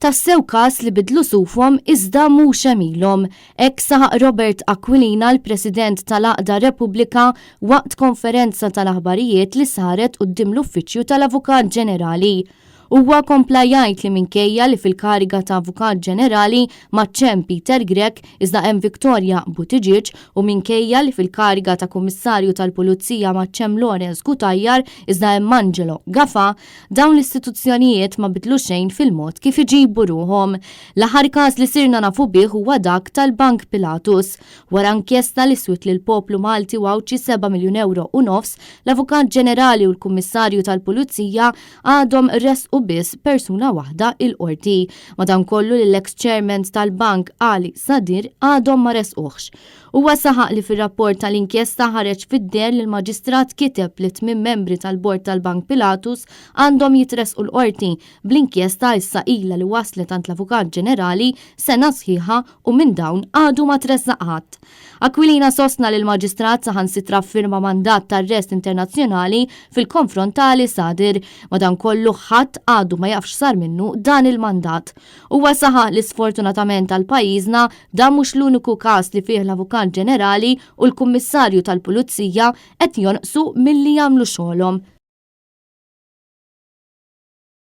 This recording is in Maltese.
Tassew każ li bidlu sufhom iżda mhux għemilhom. Hekk saħaq Robert Aquilina l-President tal-Għaqda Repubblika waqt konferenza tal-aħbarijiet li saret quddiem l-Uffiċċju tal-Avukat Ġenerali. Huwa kompla jgħid li minkejja li fil-kariga ta' Avukat Ġenerali m'għadx hemm Peter Grech iżda hemm Victoria Buttigieg u minkejja li fil-kariga ta' Kummissarju tal-Pulizija m'għadx hemm Lawrence Cutajar iżda hemm Angelo Gafà, dawn l-istituzzjonijiet ma bidlu xejn fil-mod kif iġibu ruħhom. L-aħħar każ li sirna nafu bih huwa dak tal-Bank Pilatus. Wara inkjesta li swiet lill-poplu Malti u Għawdxi seba' miljun ewro u nofs, l-Avukat Ġenerali u l-Kummissarju tal-Pulizija għadhom ressqu biss persuna waħda il-Qorti. Madankollu lill-eks Chairman tal-Bank Ali Sadir għadhom ma ressquhx. Huwa saħaq li fir-rapport tal-inkjesta ħareġ fid-deher li l-Maġistrat kiteb li tmien membri tal-Bord tal-Bank Pilatus għandhom jitressqu l-Qorti, bl-inkjesta issa ilha li waslet għand l-Avukat Ġenerali sena sħiħa u minn dawn għadu ma tressaq ħadd. Aquilina sostna li l-Maġistrat saħansitra ffirma mandat ta' arrest internazzjonali fil-konfront ta' Ali Sadr, madankollu ħadd għadu ma jaf x'sar minnu dan il-mandat. Huwa saħaq li sfortunatament għal pajjiżna dan mhux l-uniku każ li fih l-Avukat Ġenerali u l-Kummissarju tal-Pulizija qed jonqsu milli jagħmlu xogħolhom.